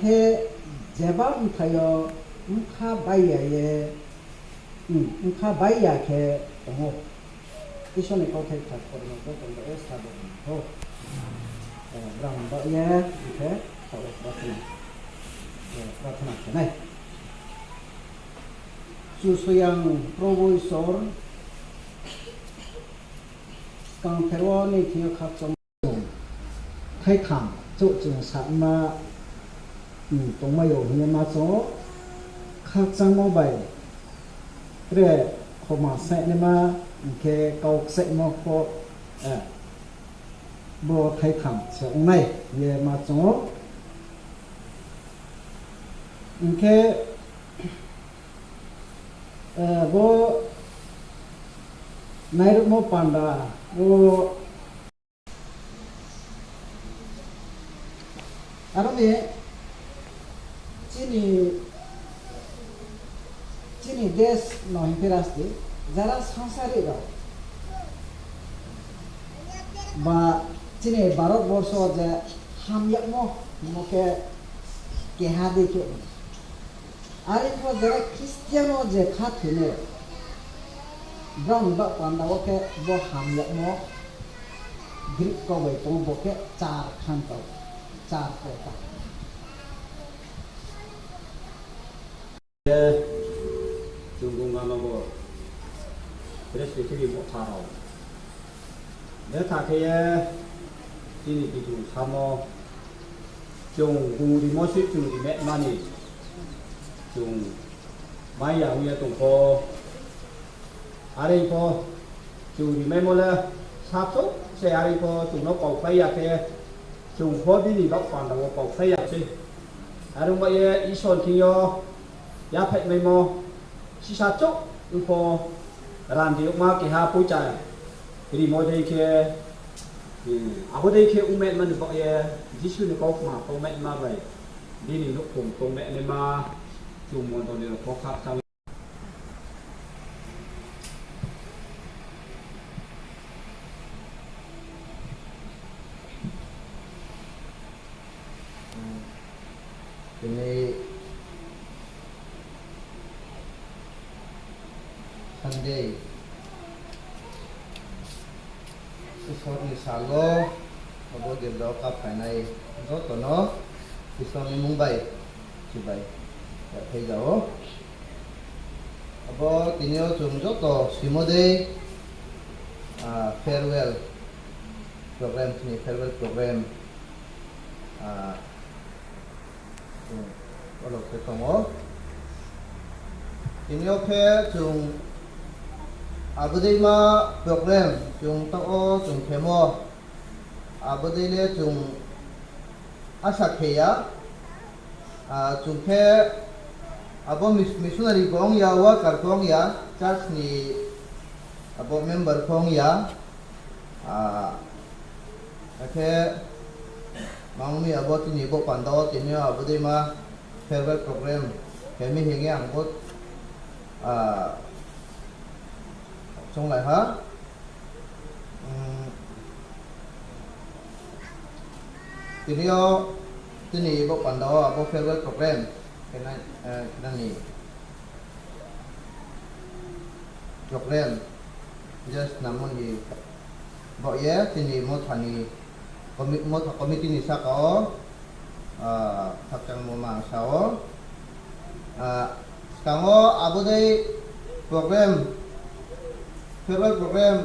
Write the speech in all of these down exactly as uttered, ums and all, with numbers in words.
Khe jeba mthai yo bkha bai ya ye, hmm, bkha bai ya khe tong ou. Isor ni kauthai kthar porno bo tong ba ye sabo tong ou. Eh, brang ba ye, hing khe, sabo prarthana. Eh, prarthana khe nai. Kchusoyang Probu Isor, skang pherao ni thing yo khakchang thaitham chouh chung sama, hmm, tongmai ou hing ye ma chung ou, khakchangmo bai tre khoma sainaima, hing khe kau kchaihmo pho, eh, bo thaitham se ong nai hing ye ma chung ou. Hing khe, eh, bo nairuhmo panda, bo Aro ni chini, chini desh no hing phi rasti, jara sangsari rao ba chini Bharat borso je hamyagmo hingmo khe keha dei khe. Are pho jara Christian no je khathoinai, brao ni baoh panda wo khe bo hamyagmo Greek kau bai tong ou, bo khe char khan tau, char kota. Chung gunga no bo Presbytery motha rao betha khe ye chini bidu samo chung gung rimo se chung rimai mani chung mai ya ong ye tong pho. Are pho chung rimaimo le sachouh se, are pho chung no paukhlai ya khe chung pho bini baoh panda wo paukhlai ya sei. Are ong ba ye Isor thing yo yaphaimaimo sisachouh ong pho randi yagma keha poicha rimo dei khe, abo dei khe ongmai mani baoh ye Jisu ni kautma tongmaima bai bini nouhkhong tongmainaima chung mondoli rao pho khakchang Tini Sunday, Isor ni sal wo, abo girja wo kaphainai joto no Isor ni mmung bai chibai yaphai ja ou. Abo tini yo chung joto simo dei, ah, farewell program, chini farewell program, ah, chung olo khe tong ou. Tini yo khe chung abo dei ma program chung taoh wo chung khemo, abo dei le chung asa khe ya. Ah, chung khe abo mis-, missionary pho ong ya, worker pho ong ya, church ni abo member pho ong ya. Ah, akhe ma ong mi abo tini bo panda wo tini yo abo dei ma farewell program khe mi hing ye ang bo, ah, chounglai ha. Tini yo, tini bo panda wo abo farewell program khe nai, eh, khe nai ni program je snammo ni baoh ye chini motha ni commi-, motha committee ni saka wo, ah, khakchangmo ma ang sa ou. Ah, skang wo abo dei program, farewell program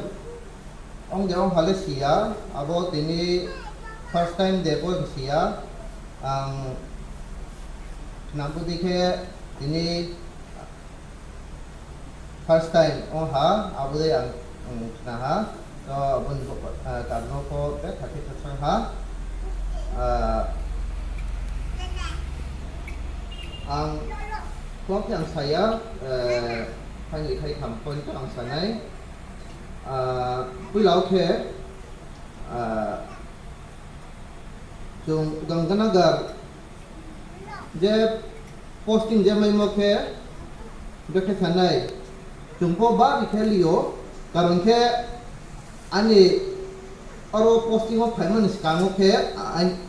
ong de ong ha le si ya, abo tini first time de pho si ya, ang khna bo dei khe tini first time ong ha, abo dei ang, ang khna ha. To abo ni bo, ah, karno pho betha khe khakchang ha. Ah, ang kau khe ang sa ya, eh, thainoi thaitham point ang sa nai. Ah, poila wo khe, ah, chung Ganganagar je posting je maimo khe, bekhe sa nai, chung pho bari khe li ou, karon khe ani Aro posting wo phaimo ni skang wo khe,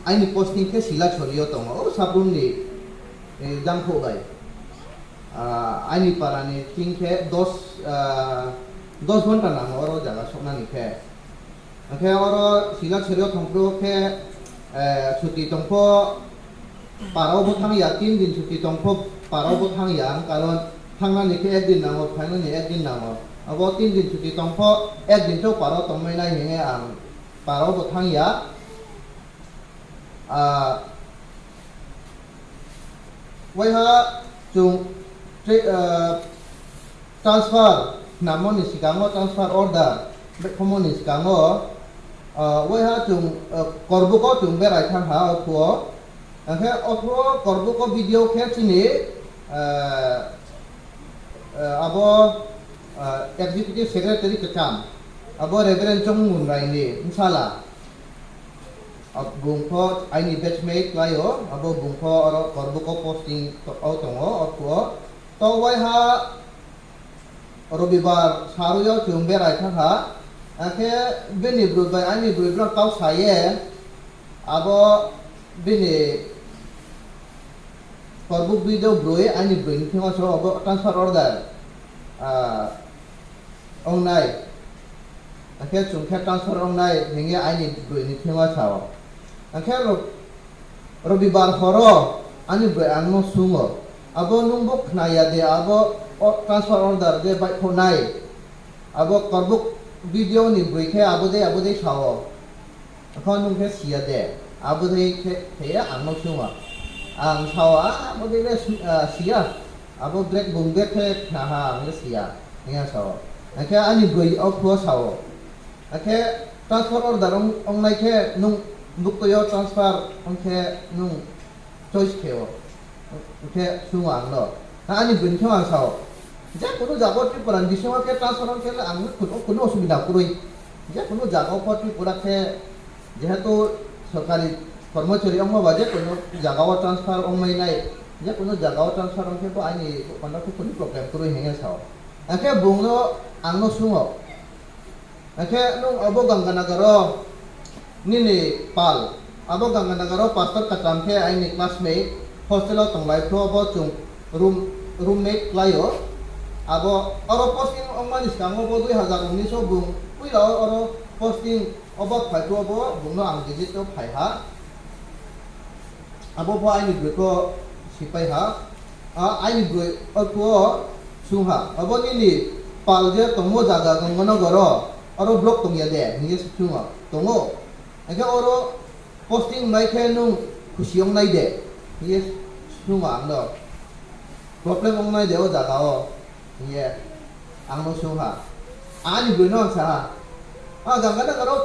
aini posting khe Silachari yo tong ou, o Sabrum ni jangkhouh bai. Aini para ni thing khe dos ghonta nang ou oro zaga souhnani khe. Akhe oro Silachari yo thang phru khe, chuti tong pho, para wo bo thanng ya, tin din chuti tong pho para wo bo thanng ya, ang karon thanngnani khe ek din nang ou, phaingnani ek din nang ou. Abo tin din chuti tong pho, ek din chouh para wo tongmai nai hing ye ang para wo bo thanng ya. Waiha chung transfer namo ni skang wo, transfer order baihkhouhmo ni skang wo, waiha chung Korbuk wo chung berai thanng ha, arphuh wo. Akhe arphuh wo Korbuk wo video khe chini abo executive secretary kcham, abo Reverend Chongmun Rai ni bsala. Bung pho aini batchmate klái ou, abo bung pho aro Korbuk wo posting wo tong ou, arphuh wo. To waiha Robibar sarui yo chung berai thanng ha, akhe bini broi bai aini broi brang kau sa ye, abo bini Korbuk video broi aini broi ni thing yo sa ou, abo transfer order ong nai. Akhe chung khe transfer ong nai hing ye aini broi ni thing yo sa ou. Akhe Robibar hor wo aini broi ang no swunng ou, abo nung bo khna ya de, abo transfer order de baihkhouh nai, abo Korbuk video ni broi khe abo dei abo dei sa ou. Akhe nung khe si ya de, abo dei khe ye ang no swunng ou. Ang sa ou, abo dei le si ya, abo bung bek khe khna ha, ang le si ya, hing ye sa ou. Akhe aini broi arphuh wo sa ou. Akhe transfer order ong nai khe nung buktui yo transfer ong khe nung choice khe ou. Ong khe swunng ou ang no. Aini broi ni khe ang sa ou, je kunu zaga wo Tripura ni bising wo khe transfer ong khe le ang kunu osubida kroi. Je kunu zaga wo pho Tripura khe, jehetu sorkari kormochari ongmo ba je kunu zaga wo transfer ongmai nai, je kunu zaga wo transfer ong khe bo aini panda khe kunu problem kroi hing ye sa ou. Akhe bung no, ang no swunng ou. Akhe nung abo Ganganagar wo nini pal, abo Ganganagar wo pastor kacham khe aini classmate, hostel wo tonglai phru abo chung roommate klái ou. Abo aro posting ongma ni skang wo bo dui hazar unis wo bung poila wo aro posting wo bo phai phru abo bung no ang visit wo phai ha. Abo pho aini broi pho sipai ha. Aini broi arphuh wo swunng ha, abo nini pal je tongmo zaga Ganganagar wo, aro block tong ya de hing ye swunng ou. Tong ou. Akhe aro posting mai khe nung khusi ong nai de hing ye swunng ou ang no. Problem ong nai de o zaga wo hing ye ang no swunng ha. Aini broi no ang sa ha, a Ganganagar wo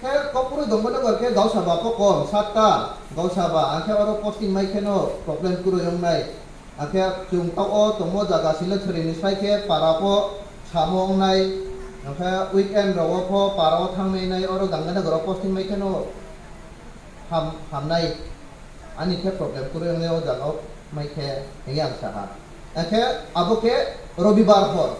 khe kau kroi, Ganganagar khe Gausaba pho kom, satta Gausaba, ang khe aro posting mai khe no problem kroi ong nai. Akhe chung taoh wo tongmo zaga Silachari ni sai khe para pho samo ong nai. Akhe weekend rao wo pho para wo thanngmai nai, aro Ganganagar wo posting mai khe no ham, ham nai. Aini khe problem kroi ong nai o zaga wo mai khe hing ye ang sa ha. Akhe abo khe Robibar hor.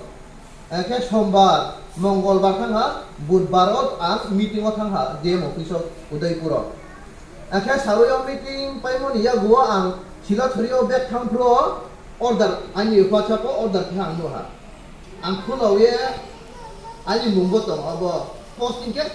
Akhe Sombar, Mongolbar thanng ha, Budbar wo ang meeting wo thanng ha D M office wo Udaipur wo. Akhe sarui yo meeting paimo ni yakgu wo ang Silachari yo back thanng phru wo order, aini upacha pho order khe ang nuh ha. Ang khulao ye aini mmung bo tong abo posting khe